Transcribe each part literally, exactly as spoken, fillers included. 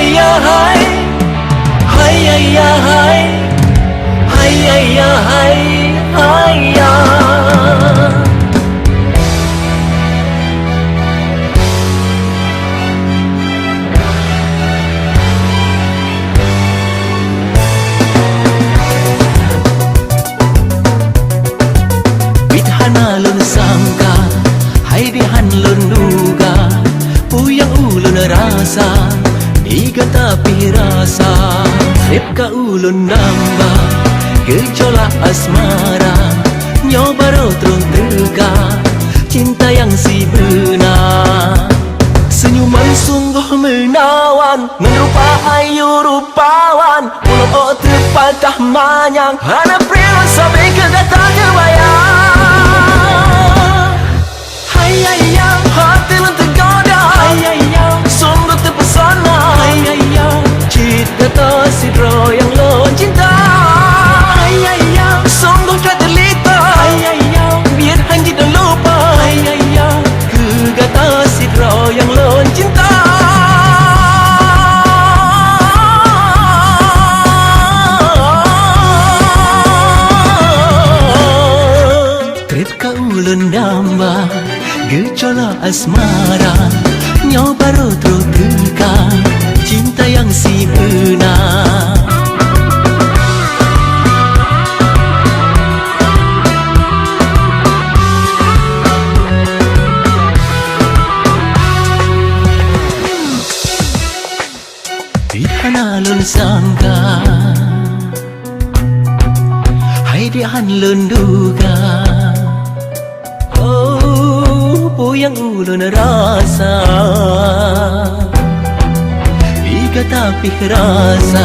Ya hai, hai ya ya hai, hai ya ya hai, hai ya. Bit hana lôn sangka, hai di han lôn duga, peue nyang ulôn rasa, di gata pih rasa. Trép ka ulôn nambah, geucok lam asmara, nyoe barô troh teuka, cinta nyang sibeuna. Senyuman sunggoh meunawan, ngon rupa ayu rupawan, ulôn ôk teupatah manyang, hana preh lôn sabe keu gata teubayang. Hai ya ya, hati lôn teugoda. Hai ya ya, sunggoh teupesona. Hai ya ya, cit gata sidroe nyang lôn cinta. Hai ya ya, sunggoh that teulipa. Hai ya ya, biet han jeuet lôn lupa. Hai ya ya, keu gata sidroe nyang lôn cinta. Trép ka ulôn damba, geucok lam asmara, nyoe barô troh teuka, cinta nyang sibeuna. Di hana lôn sangka, hai di han lôn duga. Oh, peue nyang ulôn rasa, di gata pih rasa.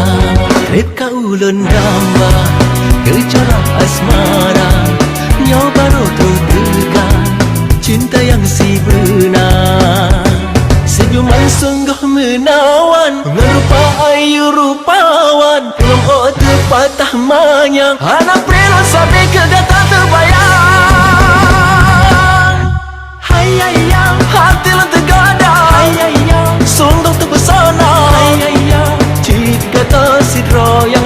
Trép ka ulôn damba, geucok lam asmara, nyoe barô troh teuka, cinta nyang sibeuna. Senyuman sunggoh meunawan, ngon rupa ayu rupawan, ulôn ôk teupatah manyang, hana preh lôn sabe keu gata teubayang. Hai ya ya, hati lôn teugoda. Hai ya ya, sunggoh teupesona. Hai ya ya, cit gata sidroe nyang